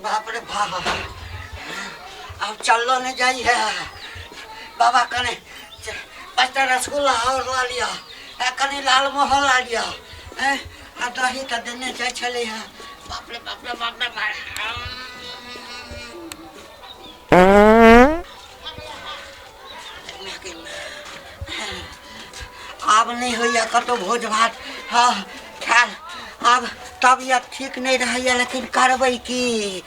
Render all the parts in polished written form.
बाप रे बाप, आब चललो नहि जाइ है। बाबा, कने 5टा रसगुल्ला आओर ला लिअ आ कनि लालमोहन ला लिअ। हैं, आ दही तऽ देने जाइ छलै हँ। बाप रे बाप रे बाप रे बाप। आब नहि होइए कतहु भोज भात। हँ, खैर, आब तबियत ठीक नहि रहैए, लेकिन करबै की?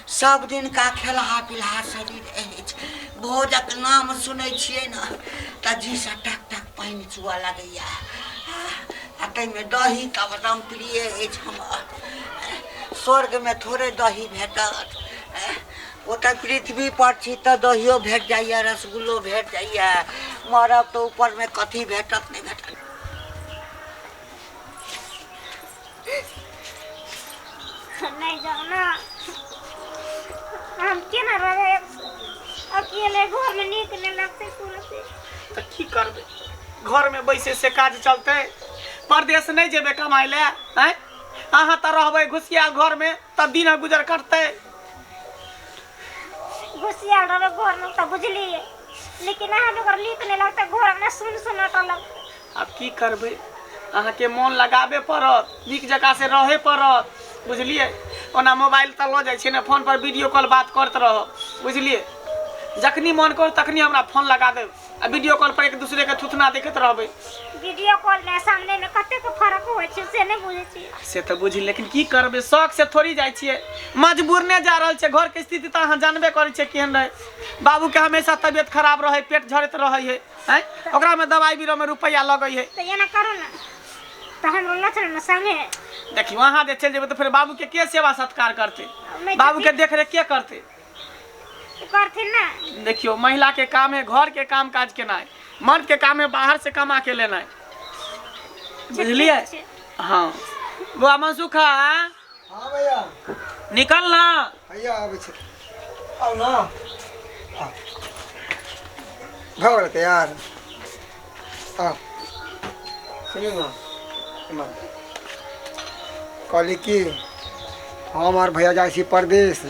सब दिनका खेलहा पिलहा शरीर अछि। भोजक नाम सुनै छियै ने तऽ जीसँ टक टक पानि चुअ लगैए, आ ताहिमे दही तऽ एकदम प्रिय अछि हमर। स्वर्गमे थोड़े दही भेटत? ओतऽ पृथ्वी पर छी तऽ दहियो भेट जाइए, रसगुल्लो भेट जाइए। मरब तऽ ऊपरमे कथी भेटत, नहि भेटत? नहि जाउ ने, हम केना रहबै अकेले घरमे? नीक नहि लगतै कोनो से। तऽ की करबै? घरमे बैसे से काज चलतै? परदेश नहि जेबै कमाइ लए? आँय, अहाँ तऽ रहबै घुसियाल घरमे तऽ दिन गुजर करतै? घुसियाल रहबै घरमे तऽ बुझलियै, लेकिन अहाँ बगैर नीक नहि लगतै घरमे ने, सुन सुनाटा लगतै। आब की करबै? अहाँके मोन लगाबे पड़त, नीक जकाँ से रहे पड़त, बुझलियै? ओना मोबाइल तऽ लऽ जाइ छै ने, फोनपर वीडियो कॉल बात करैत रहब, बुझलियै? जखनी मोन करू तखनी हमरा फोन लगा देब आ वीडियो कॉल पर एक दूसरे के थुथना देखैत रहबै। वीडियो कॉल में सामने में कतेक फर्क होइ छै से नहि बुझै छियै। से तऽ बुझी, लेकिन की करबै? शौक से थोड़ी जाइ छियै, मजबूर नहि जा रहल छै। घरके स्थिति तऽ अहाँ जानबे करै छियै केहन रहै। बाबूके हमेशा तबियत खराब रहै, पेट झड़ैत रहै है, आँय, ओकरामे दवाइ बीरोमे रुपैआ लगै है। तऽ एना करू ने तऽ हमरो लऽ चलू ने संगे। देखियौ, अहाँ जे चलि जेबै तऽ फेर बाबूके के सेवा सत्कार करतै? नहि। बाबूके देखरेख के करतै? करथिन ने। देखियौ, महिला के काम है घर के काम काज केनाइ, मर्द के काम है बाहर से कमा के लेनाइ, बुझलियै? ठीक छै। हाँ बौआ मनसुखा। हाँ भैया। निकल ना। भैया आबै छै, आउ ने। आउ। भऽ गेल तैयार? आउ, सुनू ने, एम्हर। कहली कि हम आर भैया जाइ छी परदेश।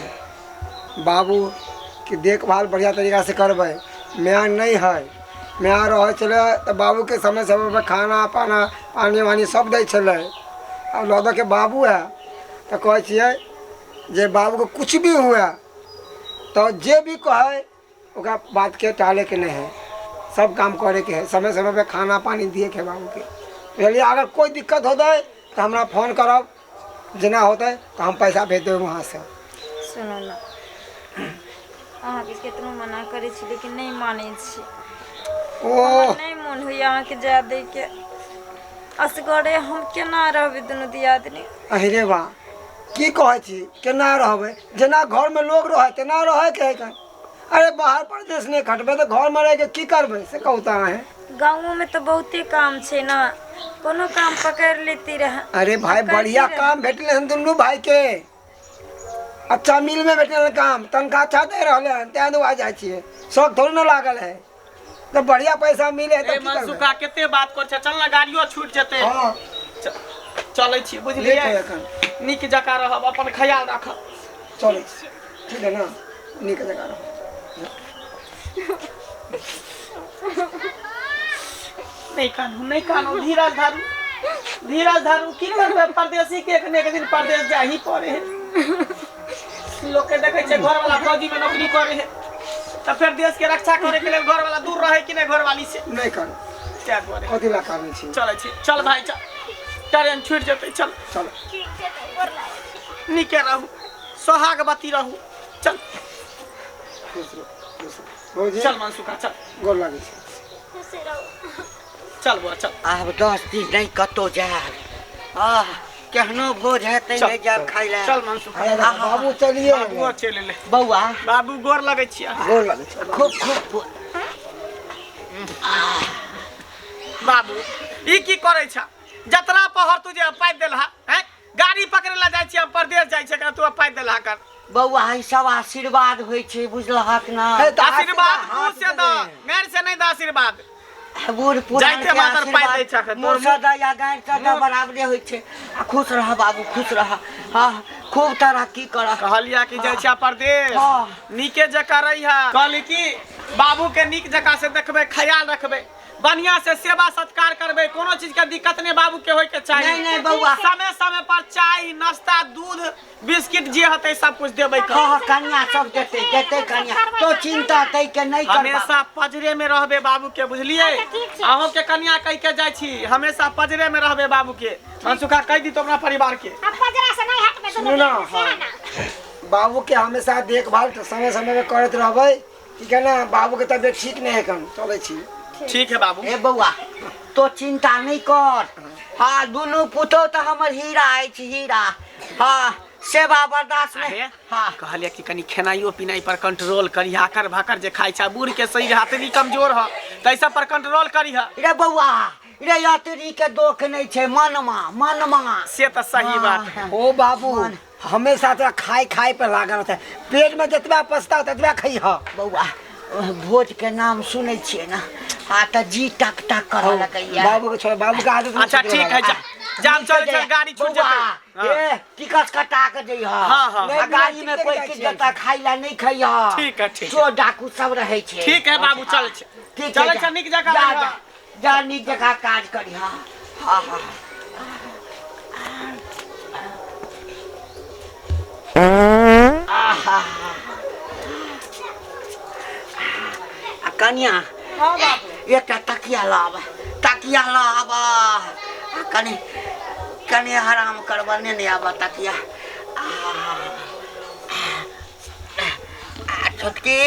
बाबूके देखभाल बढ़िआँ तरीकासँ करबै। माय नहि हइ। माय रहै छलै तऽ बाबूके समय समयपर खाना पाना, पानि वानि सब दै छलै। आब लऽ दऽ के बाबू हइ तऽ कहै छियै जे बाबूके किछु भी हुए तऽ जे भी कहै ओकरा बातके टालैके नहि हइ, सब काम करैके हइ, समय समयपर खाना पानि दियैके हइ बाबूके, बुझलियै? अगर कोइ दिक्कत होतै तऽ हमरा फोन करब, जेना होतै तऽ हम पैसा भेज देबै वहाँसँ। सुनू ने, अहाँके केतनो मना करै छी लेकिन नहि मानै छी। ओ हमर नहि मोन होइए अहाँके जाय दैके। असगरे हम केना रहबै दुनू दियादनी? अरे बा, की कहै छी केना रहबै? जेना घरमे लोग रहै तेना रहैके हइ कन। अरे, बाहर परदेश नहि खटबै तऽ घरमे रहिके की करबै, से कहू तऽ अहेँ। गाँवोमे तऽ बहुते काम छै ने, कोनो काम पकड़ि लेती रहए। अरे भाई, करती बढ़िया रहै। काम भेटलै हन दुनू भाई के, अच्छा मिल में भेटल हन काम, तनख्वाह अच्छा दे रहले हन, तें दुआरे जाइ छियै। शौक थोड़े ने लागल है, तऽ बढ़िया पैसा मिले है ए तऽ की करबै? मनसुखा, कते बात कर छै, चल ना, गाड़ियो छूट जेतै। हाँ। चलै छी, बुझलियै? लेट है एखन। नीक जकाँ रहब, अपन ख्याल राखब। चलै छी, ठीक है ना? नीक जगह रहो। नहि कानू, नहि कानू, धीरज धरू, धीरज धरू। की करबै? परदेसी के एक ने एक दिन परदेश जाही पड़े है। लोग के देखै छै घरवाला फौजी में नौकरी करे है तऽ फेर देश के रक्षा करे के लेल घरवाला दूर रहे कि नहि घरवाली से? नहि करू। तैं दुआरे। कथी ला कानै छी? चलै छी, चल भाई, चल, ट्रेन छूटि जेतै, चल। चल। ठीक छै तऽ गोर लागै छी। नीके रहू, सोहागवती रहू, चल। खुश रहो, खुश रहो भौजी। चल मनसुखा, चल। गोर लागै छी। खुश रहू। चल बौआ, चल। आब 10 दिन नहि कतहु जायब। आह, केहनो भोज हेतै चल, नहि जायब खाय लए। चल मनसुखा। अरे बाबू, चलिए। बाबुओ चलि एलै। बौआ। बाबू, गोर लगै छियै। गोर लागै छी। खूब खूब। बाबू, ई की करै छ? जतरा पहर तू जे पाइ देलहा हैं, गाड़ी पकड़े ला जाइ छी हम, परदेश जाइ छी, एकरा तू पाइ देलहा कर। बौआ, ई सब आशीर्वाद होइ छै, बुझलहक ना? हे, तऽ आशीर्वाद हाथ मुँह से द, देने। गाड़ से नहीं द आशीर्वाद। बूढ़ पुरान जाइते मातर पाइ दै छह, तोर मुँह सदा या गारि सदा बराबरे होइ छै। आ खुश रह बाबू, खुश रह। हाँ, खूब तरक्की कर। कहलिया कि जाइ छिया परदेश, हाँ। नीके जकाँ रहिहा। कहली कि बाबू के नीक जकाँ से देखबै, ख्याल रखबै, बढ़िया से सेवा सत्कार करबै, कोनो चीज के दिक्कत नहीं बाबू के होय के चाही। नहीं, नहीं, बउआ। समय समय पर चाय नाश्ता दूध बिस्किट जे होतै सब कुछ देबै। हाँ हाँ, कन्या सब देते देते कन्या, तो चिंता तै के नहीं करबा। हमेशा पजरे में रहबे बाबू के, बुझलिए? अच्छा, ठीक छै। अहों के कन्या कह के जाइ छी, हमेशा पजरे में रहबे बाबू के। मनसुखा कह दी तो अपना परिवार के। अब पजरा से नहीं हटबे सुनू ना, दुनू से है ना। बाबू के हमेशा देखभाल समय समय पे करैत रहबै, ठीक है ना? बाबू के तबियत ठीक नहीं है कन, चलै छी। ठीक है बाबू। ए बौआ, तो चिंता नहीं कर। हाँ, दुनू पुतोह तऽ हमर हीरा अछि, हीरा। हाँ, सेवा बर्दाश्त अरे, में। हाँ, कहलिए कि कनी खेनाइयो पिनाइ पर कंट्रोल करी, आकर भाकर जे खाइ छै, बूढ़ के शरीर हाथरी कमजोर ह, तै सब पर कंट्रोल करी ह। रे बौआ रे, यात्री के दोख नहीं छै, मनमा मनमा से तऽ सही बात है। ओ बाबू, हमेशा तोरा खाय खाय पर लागल रहता है, पेट में जतबा पछता ततबा खइह। बौआ, भोज के नाम सुनै छियै ना, हाँ तऽ जी टक टक करऽ लगैया। बाबू के छोड़, बाबू के आदत नहीं अच्छा छूटे ठीक है, वाला। जा जाम चल चल, गाड़ी छूट बौआ, जेतै। हाँ। ए टिकट कटा के जइह। हाँ, हाँ। आ गाड़ी में कोई किछु जतऽ खाइ ला नहीं खइह। ठीक है, ठीक है। चोर डाकू सब रहै छै। ठीक है बाबू, चल छै। ठीक है, चलै जा। छै, नीक जकाँ जा, रहिह। जा, जा, नीक जकाँ काज करिह। हाँ हाँ। आहा। आ कनिया, हाँ बाबू, एकटा तकिया लाब, तकिया लाब। आ कनि कनि आराम करब ने। नहि आब तकिया। आहा। आ छोटकी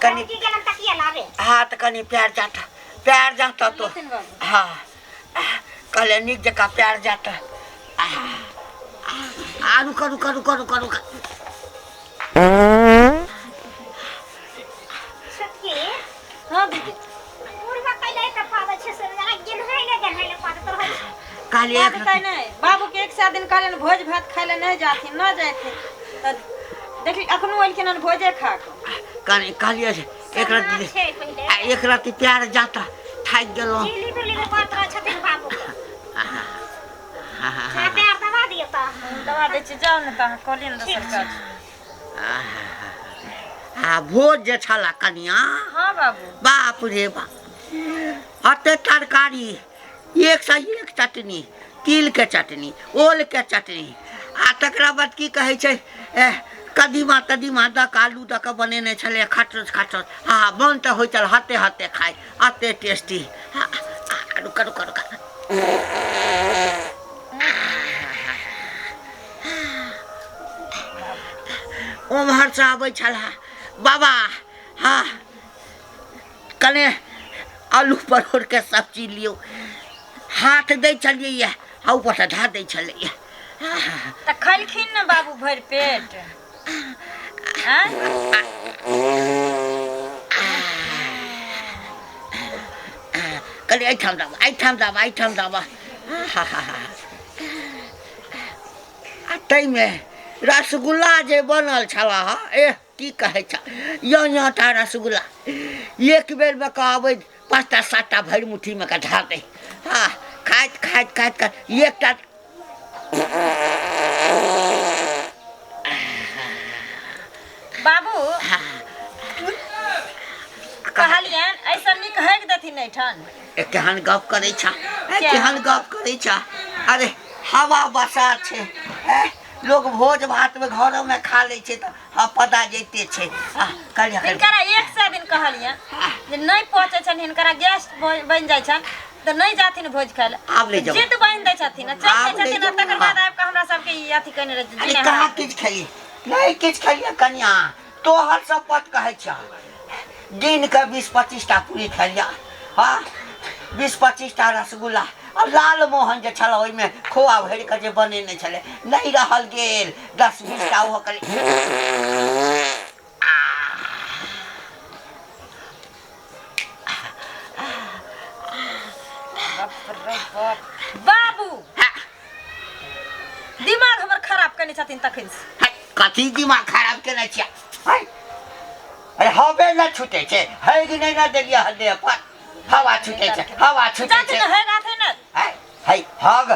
कनि की गेलन तकिया लाबे? हाथ कनि पैर जाता, पैर जाता तो। लेथिन बाबू। हाँ, कहले नीक जकाँ पैर जाता। आ रुक रुक रुक रुक रुक। छोटकी। हाँ दीदी। बुढ़वा कैले तऽ पाबै छै से जरा गेन्हाइ ने गेन्हाइ ने पादत रहै छै। कहलिए एक बाबू कहै नहि, बाबू के एक सए दिन कहलियनि भोज भात खाय लए नहि जाथिन, न जाथिन, तऽ देखी अखनो एलखिन हन भोजे खा कऽ। कनि कहलिए एक रत्ती छै पहिले। आ एक रत्ती पैर जाता, थाकि गेलहुँ। झिली बिली के पात रहै छथिन बाबू के। आ पैर दबा दियौ तऽ। दबा दै छी, जाउ ने तऽ अहाँ कहलियै ने दोसर काज। आ भोज जे छला कनिया। हाँ बाबू। बाप रे बाप, अते तरकारी, एक से एक चटनी, तिल के चटनी, ओल के चटनी, आ तकरा बाद की कहै छै, ए, कदीमा तदीमा दऽ कऽ, आलू दऽ कऽ बनेने छलै, खटस खटस। हाँ, मन तऽ होइ छल हते हते खाइ, अते टेस्टी। रुक रुक रुक। ओम्हरसँ आबै छलाह बाबा। हाँ, कने आलू परोड़के सब्जी लियौ, हाथ दै छलियै आ ऊपरसँ धऽ दै छलैया। तऽ खलखिन ने बाबू भरि पेट? आँय? कहलियै एहिठाम दाबा, एहिठाम दाबा, एहिठाम दाबा। आ ताहिमे रसगुल्ला जे बनल छलह, एह की कहै छ, यहाँ यहाँ टा रसगुल्ला, एक बेरमे कहबै 5टा 7टा भरि मुट्ठीमे कऽ धऽ दे। हँ, खाइत खाइत खाइत खाइत एकटा बाबू कहलियनि ऐसा नीक हेक देथिन एहिठाम। ए, केहन गप करै छ, ए, केहन गप करै छ। अरे हवा बसात छै, ए, लोग भोज भात में घरों में खा लै छै तऽ हाँ पता जैते छै। आ कहलियै हिनकरा एक सए दिन कहलियनि जे नहि पहुँचै छनि, हिनकरा गैस बनि जाइ छनि तऽ नहि जाथिन भोज खाय लए। आब नहि जेबै। जिद बान्हि दै छथिन आ चलि आब जाइ नहि छथिन आ जेबै। तकर बाद आबि कऽ हमरा सबके ई अथी कयने रहै अरे छै। कहाँ किछु खेलियै, नहि किछु खेलियै कनिया, तोहर शपथ कहै छह, दिनके 20-25 टा पूरी खेलियै। हँ, 20-25 टा रसगुल्ला आ लाल मोहन जे छल ओहिमे खोआ भरि कऽ जे बनेने छलै, नहि रहल गेल, 10-20 टा ओहो कहलियै। बाबू दिमाग हमर खराब कयने छथिन तखन से। है, कथी दिमाग खराब केने छियै? है, अरे हवे न छूटे छै, है कि नहि? न देलियै हँ देह पर। हवा छूटै छै, हवा छूटै जाथिन छै। हे गाथिन ने। है है हग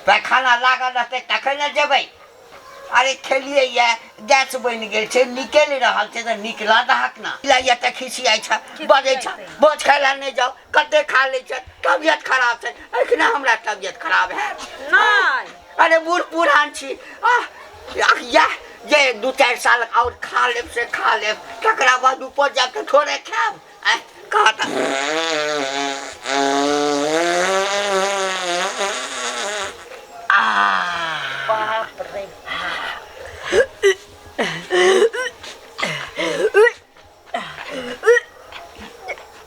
पैखाना लागल रहतै तखन ने जेबै। अरे खेलिए ये गैस बनि गेल छै, निकलि रहल छै तऽ निकला दहक ना। लैया तऽ खिसियाइ छै, बजै छै, भोज खाय लए नहि जाउ, कते खा लै छै, तबियत खराब छै। एखने हमरा तबियत खराब है। नहि। अरे बूढ़ पुरान छी, आह इएह जे 2-4 साल आओर खा लेब से खा लेब, तकरा बाद ऊपर जायब तऽ थोड़े खायब। आँय कहत आ बाप रे।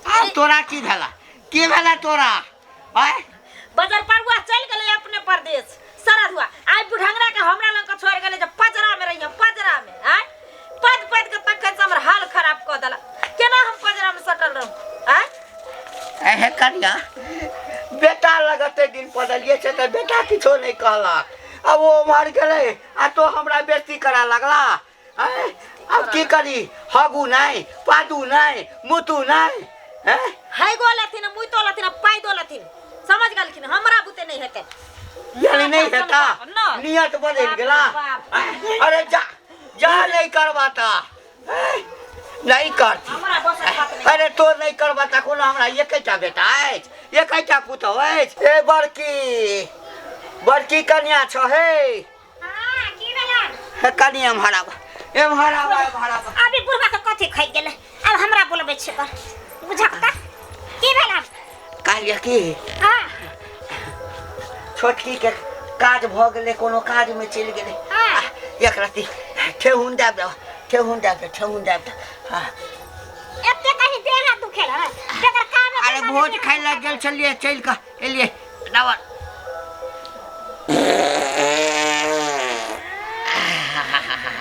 आब तोरा की भेला, की भेला तोरा? आँय बजर परुआ चलि गेलै अपने परदेश सरधुआ, आइ बुढ़ंगरा के हमरा लग के छोड़ि गेलै जे पजरा में रहिए, पजरा में। आँय पद पद के तखन से हमर हाल खराब कऽ देलक, केना हम पजरा में सटल रहू? आँय एहे कनिया, बेटा लगते दिन पदलिए छै तऽ बेटा किछो नहि कहलक, आब ओ उम्हर गेलै आ तो हमरा बेइज्जती करा लगला। आँय आब की करी, हगू नहि, पादू नहि, मुतू नहि। हैं हैगो लथिन, मुइतो लथिन, पाइदो लथिन, समझ गेलखिन हमरा बुते नहि हेतै। यानी नहीं हेता, नियत बदलि गेला। अरे जा जा, नहीं करवाता, नहीं करती। हमरा बस बात नहि। अरे तो नहीं करवाता, कोनो हमरा एकेटा बेटा अछि, एकेटा पुतहु अछि। ए बड़की बड़की कनिया छ हे। हां की भेलन? हे कनिया एम्हर आब, एम्हर आब, एम्हर आब। अभी बुढ़वा के कथी खाइ गेलै, आब हमरा बोलबै छै कर बुझक त की भेलन? कहलियै की हां छोटकी के काज भऽ गेलै, कोनो काज में चलि गेलै। हां एक रत्ती ठेहुन दाबि दऽ, ठेहुन दाबि दऽ, ठेहुन दाबि दऽ। हां एते कहीं देह हाथ दुखेल है बेगर काम। अरे भोज खाइ लए गेल छलियै, चलि कऽ एलियै। दाबा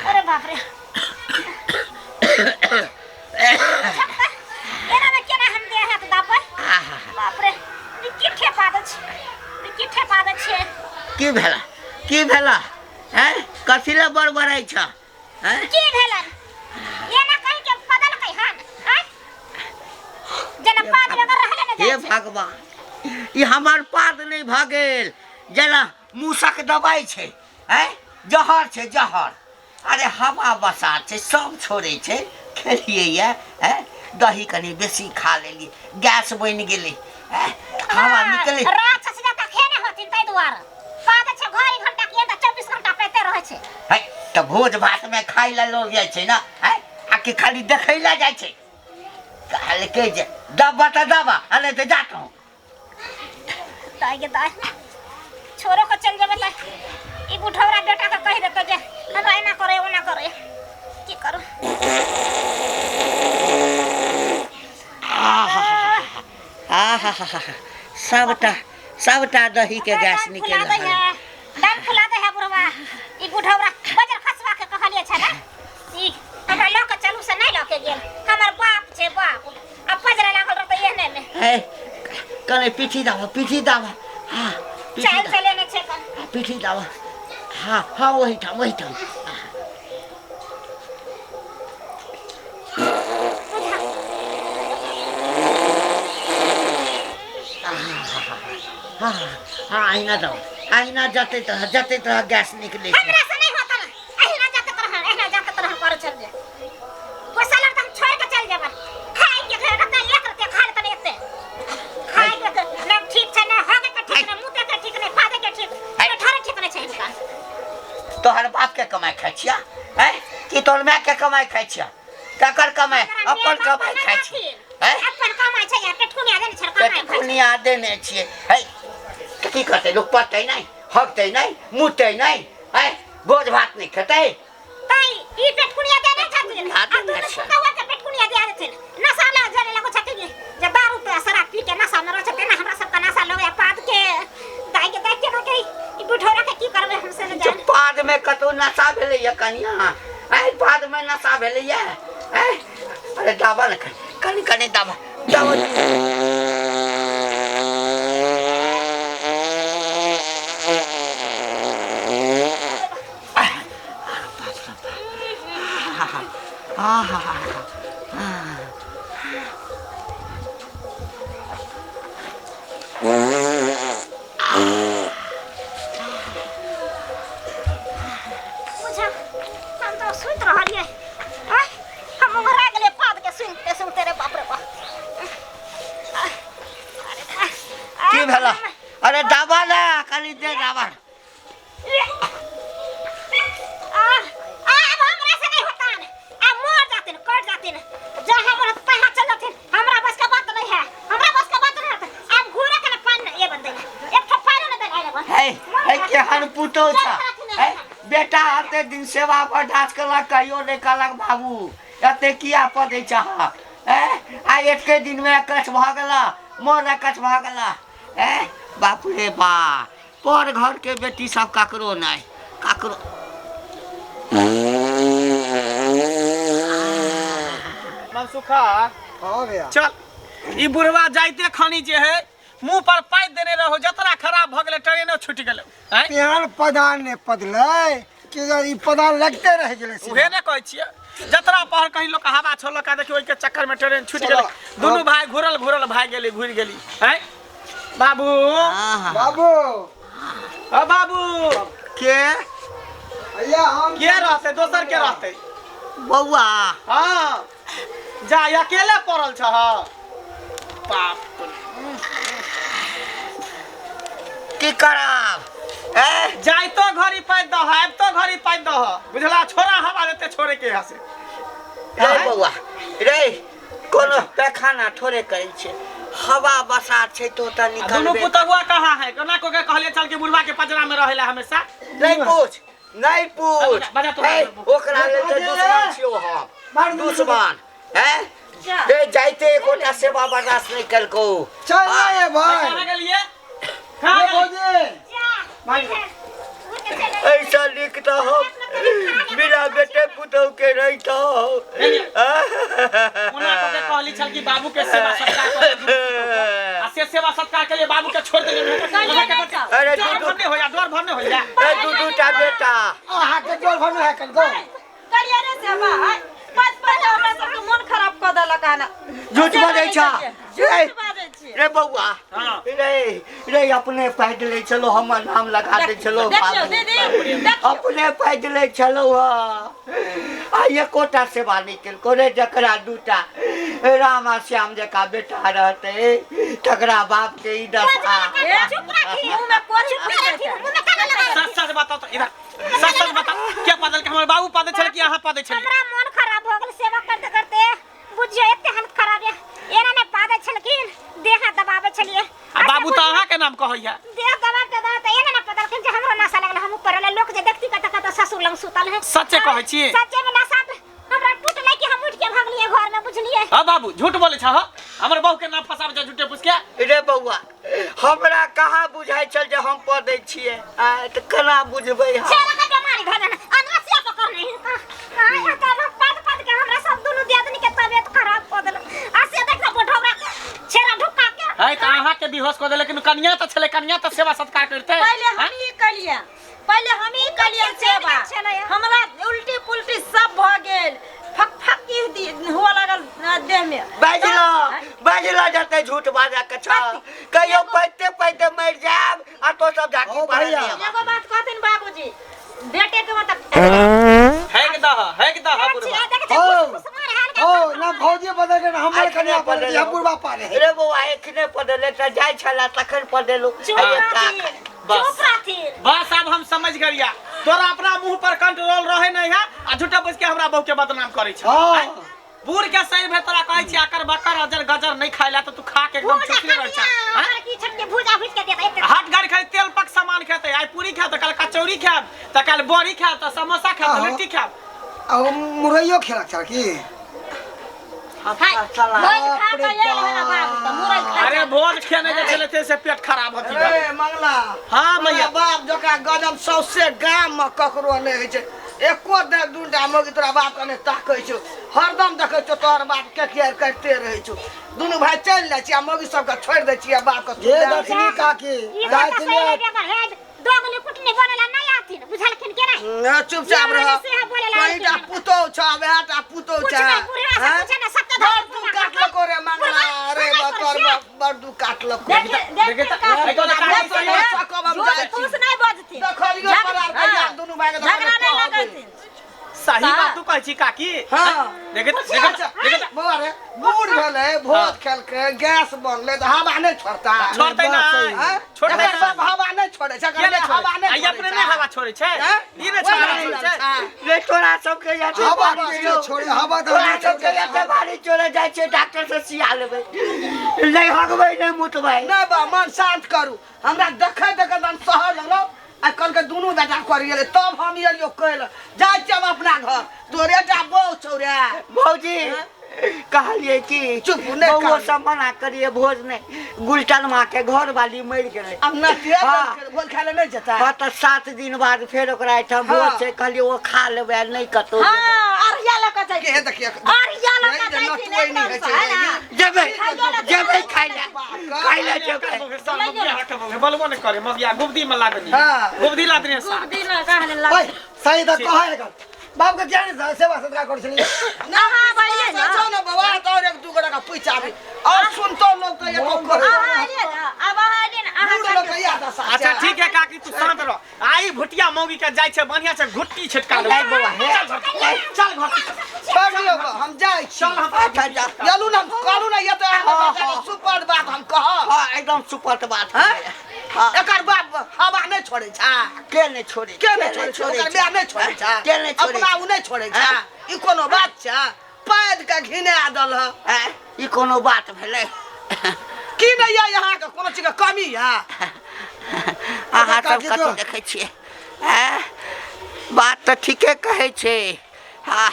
अरे बाप रे, एना में केना हम देह हाथ दाबै? बाप रे, ई की ठेपा दै छै, ई की ठेपा दै छै? की भेला, की भेला? हैं कथी लए बड़बड़ाइ छ? हैं की भेलन? एना कहीं के बदलकै हन? आँय जेना पाद बगैर रहले ने हे जाइ छै। भगवान, ई हमर पाद नहि भऽ गेल जेना मूसक दबाइ छै, हैं जहर छै जहर। अरे हवा बसात छै, सब छोड़ै छै। खेलियै ये, हैं दही कनि बेसी खा लेलियै, गैस बनि गेलै, हैं हवा निकलै। राक्षस जकाँ खेने होथिन ताहि दुआरे पाद छै। घड़ी घंटा के तऽ 24 घंटा पैते रहै छै। है तऽ भोज भात में खाय लए लोग जाइ छै ने, हैं आ कि खाली देखै लए जाइ छै? कहलकै जे दबा तऽ दबा, आ नहि तऽ जात हूँ। दाइ गे दाइ, छोड़ो के चलि जेबै तऽ ई बुढ़ौरा बेटा के कहि देतै जे हमरा एना करे ओना करे। की करू? आहा, सबटा सबटा दही के गैस दाम निकलि फुला दै रहल। है, दाम फुला दै है बुढ़वा। ई बुढ़ौरा बजर खसवा के कहलियै छै ने, ई हमरा लऽ के चलू से नहि लऽ के गेल। हमर बाप छै बाप, आ पजरा लागल रहतै एहने मे। है कने पीठी दाबा, पीठी दाबा। हाँ पीठी चालि दाबा, चलेने छै कन। पीठी दाबा। हाँ हाँ ओहिठाम ओहिठाम। हाँ हाँ अहिना दाबा, अहिना जते तरह जते तरह गैस निकलै छै। हमरा से नहि होता ना, अहिना जाते तरह अहिना जाते तरह कर चल जे गोसा लगता, हम छोड़ के चल जेबै। खाइ के घर रहता एक रते खा लेतन, एते खाइ के न ठीक छै, न हगे के ठीक, न मुते के ठीक, न पादे के ठीक, न ठरे ठीक नै छै हिनका। तोहर बाप के कमाइ खाइ छिया? हैं कि तोहर माय के कमाइ खाइ छिया? ककर कमाइ? अपन कमाइ खाइ छियै? हैं अपन कमाइ छै या पेटकुनिया देने छै कमाइ खाइ छै। पेटकुनिया देने छियै। है तऽ की करतै लोक? पढ़तै नहि, हगतै नहि, मुतै नहि, हैं भोज भात नहि खेतै? तै ई पेटकुनिया देने छथिन आ आ देने दुनू छै। पुतहुआ के पेटकुनिया दिया देथिन। नशा लग जरे लगो छथिन जे दारू पे शराब पी के नशा में रहै छथिन। हमरा सबके नशा लगैया पाद के। दाइ के दाइ, केना के ई बुढ़ौरा के की करबै हम से नहि जे जान। पाद में कतौ नशा भेलैया कनिया? ऐ पाद में नशा भेलैया? ऐ अरे दाबा ने कनि कनि दाबा दाबा। आहा। ई दे रावण। आब हमरा से नहीं होता, अब मर जाते, कट जाते, जहाँ मन तहाँ चल जाते। हमरा बस का बात नहीं है, हमरा बस का बात नहीं है। अब घूरे के ना पानी ये बंदे एक ठो पानी न दे। हे हे, केहन पुतौ छ हे बेटा, एते दिन सेवा बर्दाश्त कलक, कहियो नहि कहलक बाबू एते किया पदै छह। ए आ एके दिन में अकछ भऽ गेला, मोन अकछ भऽ गेला। ए बाप रे बा, पर घर के बेटी सब ककरो नहि ककरो। मनसुखा। हाँ भैया। चल, ई बुढ़वा जाइते खानी जे है मुंह पर पाइप देने रहो, जतरा खराब भ गेलै, ट्रेनो छूटि गेलै। आँय? तेहन पदान ने पदलै कि ई पदान लगते रह गेलै। उहे ने कहै छियै, जतरा पहर कहीं लोक हवा छोड़लक, देखियौ ओहिके चक्कर में ट्रेन छूटि गेलै। दुनू भाई घुरल घुरल भाग गेली, घुरि गेली। आँय बाबू? हाँ। बाबू। अ बाबू। के? भैया हम। के रहतै, दोसर के रहतै? बौआ। हाँ, जा, अकेले पड़ल छह बाप। की करब ए? जाइतो घड़ी पाइ दह, आबितो घड़ी पाइ दह, बुझला? छोड़ा हवा देते छोड़े के यहाँ से। रे बौआ रे, कोनो पैखाना थोड़े करै छै, हवा बसात छै तो तऽ आ दुनू निकलबे। पुतहुआ कहाँ है? केना को के कहलिए चल के बुढ़वा के पजरा में रहेला हमेशा। नहीं पूछ, नहीं पूछ। बजा तो। ए, ओकरा लेल तऽ दुश्मन छियौ हम, दुश्मन हैं रे। जाइते एकोटा सेवा बर्दाश्त नहीं केलकौ। चल ना ये भाई। कहाँ गेलिए, कहाँ ये गेलिए? भौजी। ऐसा लिखता हो बिना बेटे पुतहु के रहिता हो। ओना को के कहली छल कि बाबू के सेवा सत्कार करे दुनू पुतहु को। आ से सेवा सत्कार के लिए बाबू के छोड़ देलिए। अरे डर दू भरने हो जा, डर भरने हो जा। ए, दू दूटा बेटा। अहाँके जोर भरने है कल गो। करिया रे सेवा आय, पद पद हमरा सबके मन खराब कऽ देलक हन। झूठ बजै छ। झूठ बाजै छी? रे बौआ। हाँ। रे रे, अपने पैद लै छलो, हमर नाम लगा दै छलो। देखियौ बाबू। दीदी, देखियौ। अपने पैद लै छलो आ एकोटा सेवा नहि केलको रे। जकरा दूटा राम आ श्याम जकाँ बेटा रहतै तकरा बाप के ई दशा। चुप रखी। मुँह में कोची चुप रखी, मुंह में काना लगा। सच सच बताओ तो इधर, सच सच बताओ, के पदल के हमर बाबू पदे छल कि अहाँ पदे छल? हमरा मन खराब हो गेल सेवा करते करते, बुझियो एते हालत खराब है। एना ने पादे छलखिन, देह हाथ दबावे छलिए। आ बाबू तऽ अहाँ के नाम कहैया। देह दबाते दबाते एना ने पदलखिन जे हमरो नशा लगल, हम ऊपर वाला लोग जे देखती कत कत ससुर लंग सुतल है। सच्चे कहै छी? सच्चे में नशा हमरा टूटलै कि हम उठ के भागलिए घर में, बुझलिए? हाँ बाबू, झूठ बोले छह, हमर बहू के नाम फसाब जा झूठे पूछ के। रे बौआ, हमरा कहाँ बुझाइ छल जे हम पदै छियै? आ तऽ केना बुझबै हम? छेला के बीमारी भऽ गेल, अनरसिया पकड़ नहीं आय त पद पद के हमरा सब दुनू दियादनी के तबियत खराब कऽ देलक। आ से देख ना बोठौरा के छेरा ढुक्का के। है तऽ अहाँ के बेहोश कऽ देलक, लेकिन कनिया तऽ छलै, कनिया तऽ सेवा सत्कार करते। पहले हम ही कलिए, पहले हम ही कलिए सेवा। हमरा उल्टी पुल्टी सब भऽ गेल, फक फक हुआ लागल देह में। बाजलो बाजलो, जते झूठ बाजा के छ, कहियो पैते पैते मरि जायब आ तो सब झाकी ओ पर। भैया। एगो बात कहथिन बाबूजी, बेटे के मतलब हैक दह, हैक दह बुढ़वा। हो हो ना, भौजी बदल के हमर कन्या बदल हम बुढ़वा पारे। रे बौआ, एखने पदेले तऽ जाइ छला तखन पदेलु। चुप रहथिन। बस। चुप रहथिन। बस, अब हम समझ गेलिया, तोरा अपना मुंह पर कंट्रोल रहे नहीं है आ झूठा बुझ के हमरा बहू के बदनाम करै छ। हाँ। आँय? बूढ़ के सही में तोरा कहै छी आकर बकर अजर गजर नहीं खाइला तऽ तू खा के एकदम भूजा चुपले रहै छ। आँय? हमरा की छटके भूजा भूज के देता एते। हट गाड़ी खाली तेल पक सामान खेतै, आइ पूरी खायब तऽ काल्हि कचौड़ी खायब, तऽ काल्हि बड़ी खायब, तऽ समोसा खायब, तऽ आहो। लिट्टी खायब। आ ओ मुरैयो खेलक छल की? भोज खा के आयल है ना बाबू, तऽ मुरई खा। अरे भोज खेने जे छलै ते से पेट खराब होती। रे मंगला। हाँ मैया। बाप जका गजब सौसे गाम में ककरो नहि होइ छै। एको दिन दूटा मौगी तोरा बाप के नहि ताकै छौ, हरदम देखै छौ तोहर बाप के केयर करते रहै छौ। दुनू भाई चलि जाइ छी आ मौगी सबके छोड़ि दै छी आ बाप के। ये दक्षिणी काकी ई जाइ तऽ छलै। सही बेगर है, दोगली कुटनी बोलेला नहीं आथिन, बुझलखिन के नहीं? चुपचाप ये रह। वाला से बोलेला कईटा आथिन। पुतहु छ, वएहटा पुतहु कुछ छ। नहीं, बुढ़वा से हैं? पूछे ना, सबके बड़ धर दू काटलको रे मंगला रे, बुढ़वा तोर बुढ़वा। बड़ दू काटलको। देखिए देखिए देखिए तऽ- काकी, देखिए तऽ काकी देखिए, सही है। सकब हम झूठ जाइ छी। फूस नहीं बजथिन। देखलियो परार कहिया दुनू भाई के झगड़ा नहीं देखलियो। लगैथिन। सही बात तू कहै छी काकी। हाँ। देखे त- देखे त- देखे त- बौआ रे बूढ़ भेलै भोज खेलकै गैस बनलै तऽ हवा नहि छोड़ता। छोड़तै बात सही। नहि। आँय? छोड़तै एकर बाप हवा नहि छोड़ै छै, किया एकर नहि हवा छोड़ै? नहि आ ई छोड़ै अपने छै। नहि हवा छोड़ै छै। आँय? ई नहि ओहि हवा नहि छोड़ै छै। छै। रे तोरा सबके याद हवा के छोड़े हवा तऽ तोरा नहि सबके छोड़े। याद बारी चोरे जाइ छै डॉक्टर से सिया लेबै नहि हगबै नहि मुतबै। नहि बा मन शान्त करू हमरा देखै देखै हम सहर लगलहुँ आ कहलकै दुनू बेटा करि गेलै तब हम एलियो कैल जाइ छियै हम अपना घर तोरे टा बहू छौ रे। भौजी कहलिए कि चुप, नहि बौओ कहलियै। सब मना करिए भोज नहि गुलटन माँ के घर वाली मरि गेलै। आब नतिये हाँ। भोज खाय लए नहि जेतै। हाँ तऽ 7 दिन बाद फेर ओकरा एहिठाम भोज हाँ। छै कहलिए ओ खा लेबै आ नहि कतौ जेबै। हाँ अरिया लऽ कऽ जाइ के देखिए अरिया लऽ कऽ नहीं, जाइ छी नटुआइ नहि होइ एकदमसँ, छै, है ना? जेबै जेबै खाइ लए खाइ लए जेबै। बोलबो नहि करे मगिया गुबदी में लागनी। हाँ। गुबदी लादने सा गुबदी लऽ कहले लग ओइ सही तऽ कहै एकर बाप के किया नहीं सेवा सत्कार करै छलियै? अहाँ बोलिए ना। छौ ने बौआ तऽ और एक दू गोटा के पूछि आबी और सुनतो लोग तऽ एको कहै। अहाँ एलियै ना आब अहाँ एलियै ना अहाँ बूढ़ लोग के इएह दशा छै। अच्छा ठीक है काकी तू शांत रह आई भुटिया मौगी के जाइ छै बढ़िया से घुट्टी छिटका देबै। नहीं बौआ हे चल घर चल घर छोड़ दियौ बा, हम जाइ छी। चल हम अच्छा जा। चलू ने हम कहलू ने ये तऽ अहाँके बच्चा के सुपर बात हम कहब। हाँ एकदम सुपर बात। हैं? हाँ। एकर बाप हवा नहि छोड़ै छै। के नहि छोड़ै के नहि छोड़ै छै? ओकर माय नहि छोड़ै छै। के नहि छोड़ै अपना ओ नहि छोड़ै छै। हैं? ई कोनो बात छै? पैद के घिना दल ह। हैं? ई कोनो बात भेलै? की नहि यऽ अहाँके कोनो चीजके कमी यऽ? अहाँ सब काकी कथी तो- देखै छियै? हैं? बात तऽ ठीके कहै छै। हाँ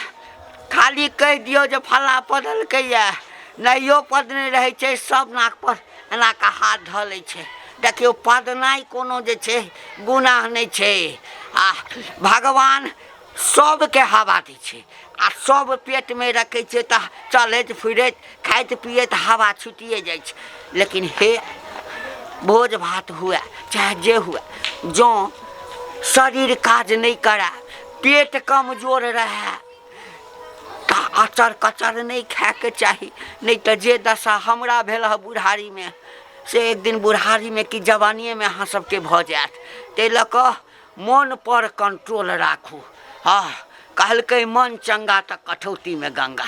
खाली कहि दियौ जे फल्लाँ पढ़लकै यऽ नहियो पढ़ने रहै छै सब नाक पर एना कऽ हाथ धऽ लै छै। देखियौ पढ़नाइ कोनो जे छै गुनाह नहि छै आ भगवान सबके हवा दै छै आ सब पेटमे रखै छै तऽ चलैत फिरैत खाइत पियैत हवा छुटिए जाइ छै। लेकिन हे भोज भात हुए चाहे जे हुए जँ शरीर काज नहि करए पेट कमजोर रहए तऽ अचर कचर नहि खायके चाही नहि तऽ जे दशा हमरा भेल हँ बुढ़ारीमे से एक दिन बुढ़ारीमे कि जवानिएमे अहाँ सबके भऽ जायत। ताहि लऽ कऽ मोनपर कंट्रोल राखू। हँ कहलकै मन चंगा तऽ कठौतीमे गंगा।